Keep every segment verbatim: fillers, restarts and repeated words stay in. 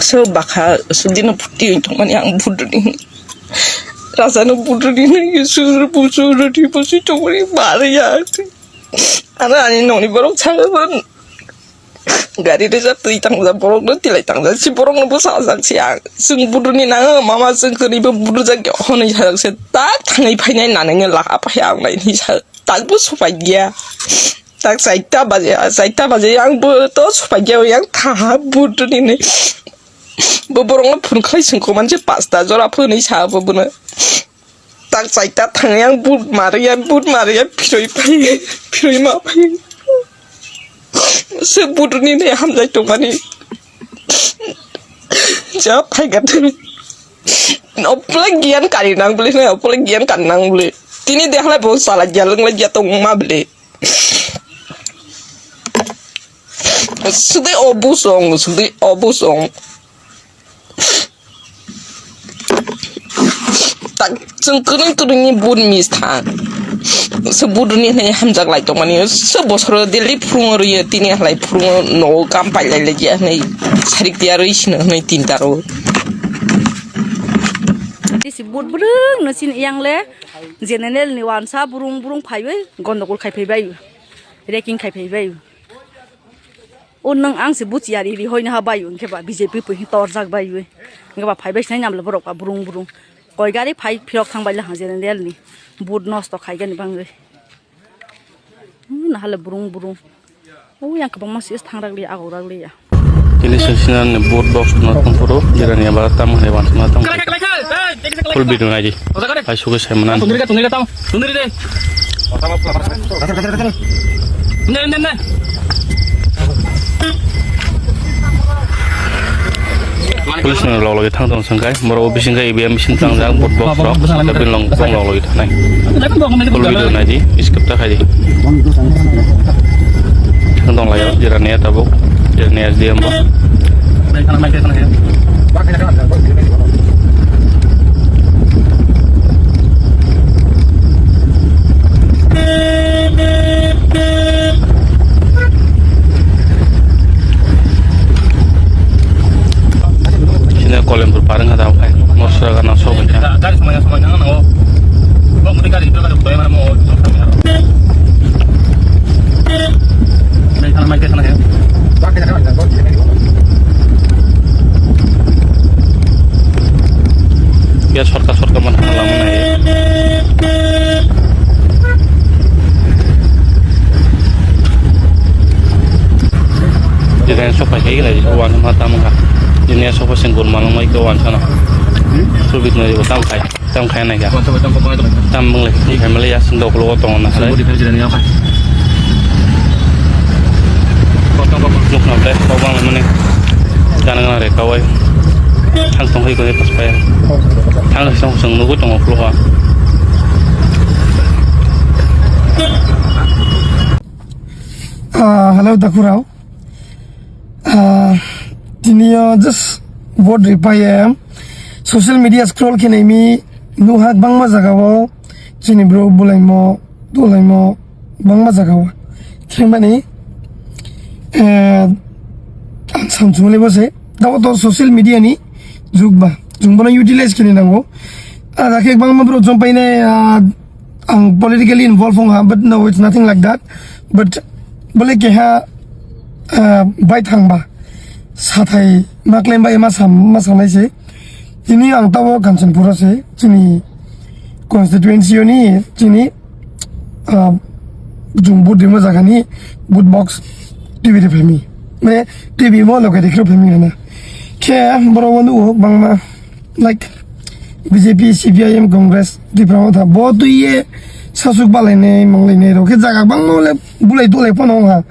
So bakha sudino puti tongmani ang buduni. Rasano buduni nang yusur busur di busi tongmani bariya. Ana ani noni borok saban. Gari rejak twi tangjak borok no tilai tangjak si borok no bwsa jak si ang. Sung buduni nang mama sung kani bo budujak honoi sajak se tak thangai phainai nanai ne laka phai ang nai ni sa. Tak bo sopai gya. Tak saita baje, saita baje yang bo to sopai gya yang tha buduni ne. Bo borok no phun khlai sung ko manse pasta jora phunui sa bo bono. Tak saita thang yang but mari ya but mari ya phiroi phai phiroi ma phai. Se buduni ne hamjai tongmani. Ja phai ga thang. Opla gian kari nang bole, opla gian kari nang bole. Tini dehlai bo sala jalung la ja tong ma bole. Sudai obusong, sudai obusong. Tak chwng kwrwng kwrwngni but mis tha. Se buduni hinwi hamjak lai tongmani, se bosoro daily phurungo rwiyo, tini halai phurungo nogo kam pailai lai ya hinwi sarik tiya rwi sino hinwi tinta ro. Tisi but bwrwng no chini yang le general ni wansa burung burung phaiwi gondogol khai phai bai, wrecking khai phai bai. O nwng ang se buchiya ri ri hoina ha bai, hwnkhe ba B J P pui torjak bai, hwnkhe ba phai bai sinai namle borok ba burung burung. Koi gari phai phirok thang bai le hang general ni. But nosto khai gani bangwi. Hmm, nahale burung burung. O yang kwbangma sis thang rak li, agok rak li ya. Tini session ni but box no thang phuru, jirani aba tam hai wan na tam. Full video nai di. Hai sugai sai manan. Tundri ka, tundri ka tao. Tundri de. Ne, ne, ne. Police no log logi thang tong sangkai. Moro bising kai B M machine tang jang but box rok. Tapi long long logi thanai. Full video nai di. Skip ta khai di. Thang tong lai jira ne tabuk. Jira ne S D M bo. Sini Kolembur pareng ada apa? Mosra kana sok ya. Dari semuanya semuanya nang nang. Kok mesti kali itu kan boleh mana mau. Dari sana mai ke sana ya. Ya sorkar sorkar mana lama nai. Jini sok pai kai lai wan ma tam ga. Jini sok pai sing gur malung mai ko wan sana. Subit nai tam kai, tam kai nai ga. Tam bang lai kai malai ya sing dok lo tong na sai. Nuk na ble ko bang mani. Jana na re kawai. Thang tong hai ko pas pai. Thang song song nugo tong lo ha. Ah, hello, Dakurao. Ah, tini, ah, just vote ripai, em, social media scroll khe naimi nuhak bangma jagao chini bro bulaimo, tulaimo bangma jagao. Thengmani, eh, ang samsungli bose, tabo to social media ni jug ba, jung bono utilize kini nango. Ada khe bangma bro jom paine, ah, ang politically involved wng ha, but no, it's nothing like that. But bole keha, ah, bai thangba sathai ma claim bai ma sam, ma sanai se. Tini ang tabo Kanchanpura se, chini constituency ni, chini, ah, jung vote rima jaga ni vote box T V de phemi. Mane T V mo loge de phemi hana. Khe boro wanu bangma. Like B J P, C P I M, Congress, Tipra Motha, bo twi ye sasuk balainai, manglainai rok khe jaga bangma le bulai tulai phano wng ha.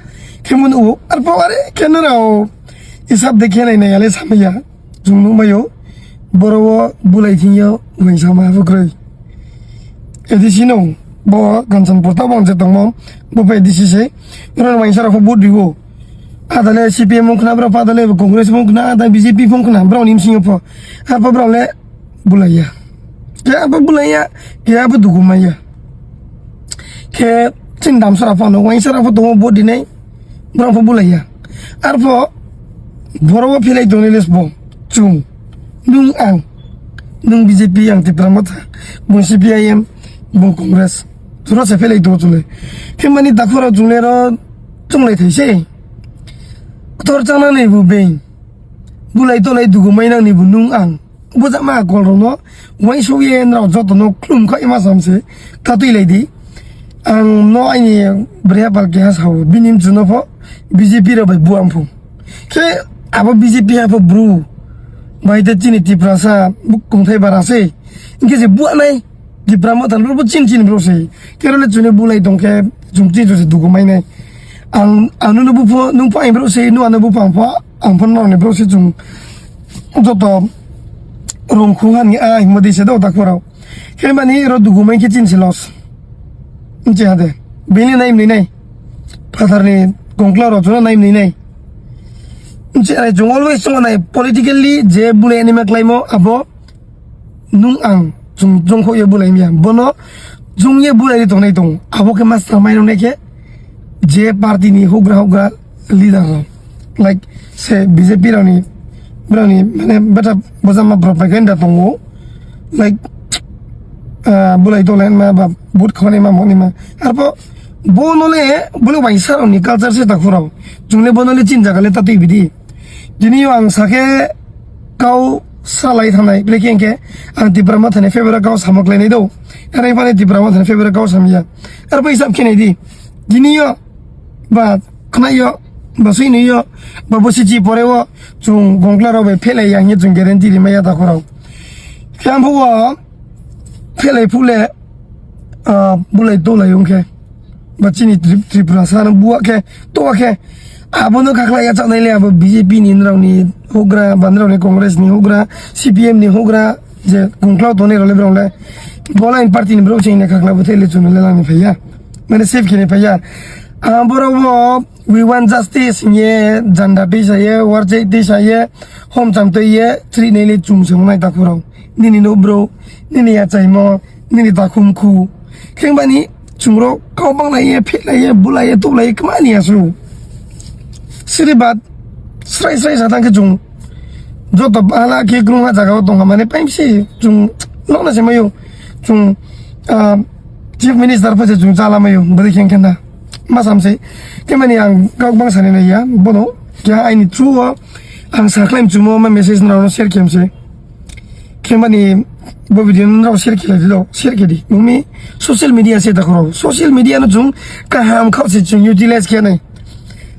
Khe munu o, arpho are khe nora o, isab de khe nai nai ale samaya, jung nung mayo, boro o bulai thing yo, wng sama habu kroi. A D C no, bo Kanchanpur ta bang je tongmo, bo pai A D C se, nora wng sa rok bo digo. Adale C P M wng khna, bro, adale Congress wng khna, ada B J P wng khna, bro, nim sing pho. Apa bro le bulaiya. Ke apa bulaiya, ke apa dugu maya. Ke chin dam sara pho no, wai sara pho to bo dinai, bro pho bulaiya. Arpho boro pho philai toni les bo. Chwng, nwng ang, nwng B J P, ang Tipra Motha, bung C P I M, bung Congress, jora se phelai tongo chwngno. Himani dakhorok chwngno aro chonglai thaise. Kotor changnani bo being, bulai tolai dugu mainani bo nwng ang. Bujama kolrokno uansukya norok jotono khulum kha ima samse tatwi lai di. Ang no aini bwrwi hapal keha sao, bini mchuno pho B J P rok bai buang phu. Khe abo B J P hai pho bru bai tei chini Tiprasa bukung thai bara se. Hinkhe se buanai Tipra Motha ni bro bo chin chin bro se. Khe role chwngno bulai tong khe chwng chin chwng se dugu mainai. Ang, ang nono bupho, nwng pho aini bro se, nwng ano bupho ang pho, ang pho norokni bro se chwng joto rong khung hani a himodi se do dakhorok. Khe mani ro dugu mai khe chin se los. Nche hade. Bini nai mni nai. Phatarni kongkla rok chwngno nai mni nai. Nche ai chwng always chwng nai politically je bule anima klaimo abo nwng ang chwng jongkho ye bulai miya. Bono jong ye bulai ri tongnai tong. Abo khe master mai rok nai khe je party ni hugra hugra leader rok, like, se B J P rokni, borokni, mane, beta bojama borok bai khe da tongo, like, ah, bulai tolai ma ba but khoni ma moni ma. Arpo bono le, bole bai sa rokni culture se ta khurao. Chwng le bono le chin jaga le ta twi bidi. Tini yo ang sakhe kau salai thanai, bole khe ang Tipra Motha ni favor kau samok lai nai do. Are bani Tipra Motha ni favor kau samya. Arpo hisab khe nai di. Tini yo ba khna yo, ba sui ni yo, ba bo si chi pore o, chwng gongkla rok bai phelai yang ye chwng guarantee ri maya ta khorok. Khe ang phuo phelai phule, ah, bulai tolai wng khe. Ba chini Trip-, Tripura sa no buwa khe, towa khe. Abo no khaklai ya chaknai le abo B J P ni nrao ni hugra, ba nrao ni Congress ni hugra, C P M ni hugra, je gongkla tongnai rok le borok le. Bola in party ni borok chini khaklai bo thai le chwng le lang ni phai ya. Mane save khe ni phai ya. Ah, borok bo We want justice hinye janda twi saye, warchai twi saye, homcham twi ye, chri nai le chum se wngnai ta khorok. Nini no bro, nini yachaimo, nini takhum khu. Khengbani chumrok kau banglai ye, phelai ye, bulai ye, tuklai ye, kmani asu. Siri bad, srai srai satang khe chung. Joto bala khe krungma jaga o tongkha mane paimsi chung nokna se mayo. Chung, ah, Chief Minister pha se chung chala mayo. Bwrwi khen khen da. Masam se. Khe mani ang kok bang sani nai ya. Bono khe aini through o ang sa khlaim chumo ma message nrao no share khem se. Khe mani bo video nrao share khe lai di do. Share khe di. Mumi social media se ta khoro. Social media no chung kaham khao se chung utilize khe nai.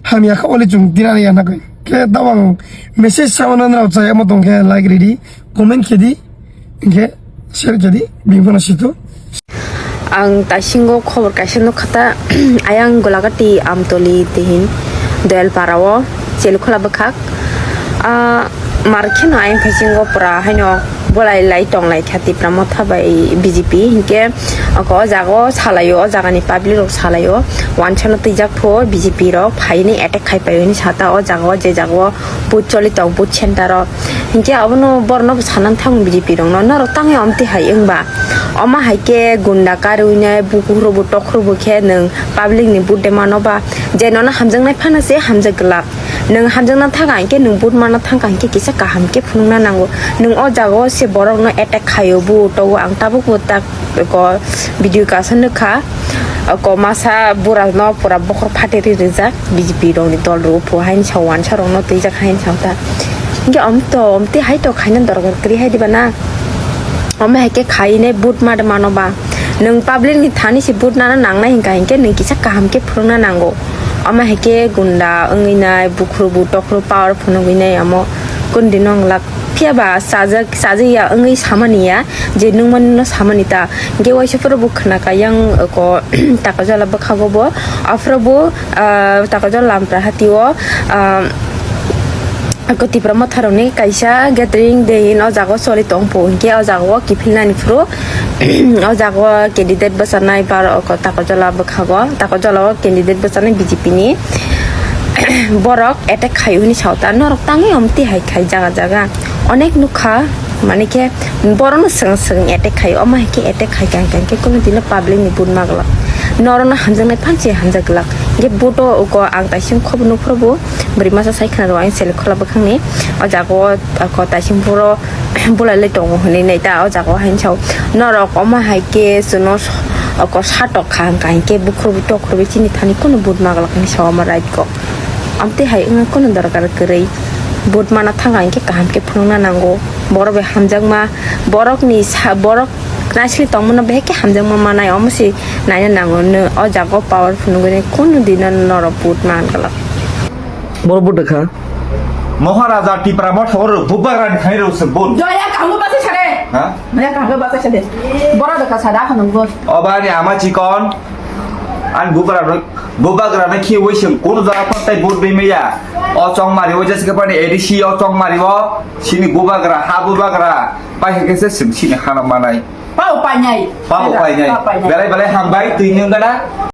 Hamya kha oli chung dinani ya nakai. Khe tawang message sawana nrao chaya mo tong khe like ridi, comment khe di, hinkhe share khe di, bini phano situ. Ang taisingo khobor kaisa nukha ta, ayang Golagati Amtoli tihin Doyalpara o Chelikhola bwkhak. Ah, mar kheno ayang taisingo pura haino bolai lai tong lai kha Tipra Motha bai B J P hinkhe. Oko o jaga o salai o, o jaga ni public rok salai o, wansa no twijak pho B J P rok phai ni attack khai pai hini sata o jaga o, je jaga o booth choli tong, booth center o. Hinkhe abono borok no bo sanani thang B J P rok no, norok tang ya omti hai wng ba? Oma hai khe gunda karwi nai bukhuk rok bo tokhor bo khe nwng public ni booth de mano ba? Je nono hamjaknai phano se hamjak glak. Nwng hamjakna thangkha hinkhe, nwng booth manna thangkha hinkhe kisa kaham khe phunukna nango. Nwng o jaga o se borok no attack khaio, bo togo, ang tabuk bo tak ko video kaisa nukha. Ko masa bura no pura bokhor phatwi rijak B J P rok ni dol rok phu haini sa wansa rok no twijak haini sa ta. Hinkhe om to omti hai to khaina dorkar kwrwi hai diba na? Omo hai khe khainai booth ma de mano ba? Nwng public ni thani se booth nana nangnai hinkha hinkhe nwng kisa kaham khe phunukna nango. Omo hai khe gunda wngwi nai, bukhru bu tokhru power phunugwi nai amo kundi nw wng lak. Phiya ba chajak, chajak ya wngwi samani ya, je nungmani no samani ta. Hinkhe waisa phuru bo khna ka yang ko Takarjala bwkhago bo. Aphuru bo, ah, Takarjala Lampra hati o, ah, Ako Tipra Motha rokni kaisa gathering de hin o jaga o choli tong pho, hinkhe o jaga o kiphilnani phuru o jaga o candidate bwchanai bar o Takarjala bwkhago, Takarjala o candidate bwchanai B J P ni borok attack khaio hini sao ta, norok tangwi omti hai khai jaga jaga onek nukha, mani khe borokno swng swng attack khaio, omo hai khe attack khai kang kang khe kunu dino public ni bun maglak, norokno hamjaknai phan se hamjak glak, Hingke buto uko ang taising khobo nukphuru bo bwrwi masa sai khna rw ang selek khola bwkhangni. O jaga o ako taising phuru bulai lai tongo hinwi nai ta o jaga o haino sao. Norok omo hai khe chwngno s-, ako satok kha hwnkha hinkhe bukhurbo tokhurbo chini thani kunu but maglak hinwi sao omo right kok. Amtwi hai wngna kunu dorkar kwrwi. But mana thangkha hinkhe kaham khe phunukna nango. Borok bai hamjakma, borokni sa-, borok naisli tongmano behai khe hamjakma manai, omo se naina nango. Nw o jaga o power phunugwi kunu dino norok but man glak. Borok but kha. Maharaja Tipra Motha oro bubagrani khairok se but. Joya kaham basa sare. Ha? Maya kaham basa sare. Borok da kasa da khano but. Obani ama chikon. An bubagra, bubagra na khi wising kun jaga phang tai but bai maya. O chong mari o jase ke pani A D C o chong mari o. Sini bubagra, ha bubagra. Pai ke se sim sini hana manai. Pao painai. Pao painai. Pao painai. Belai belai hambai twi nung gana.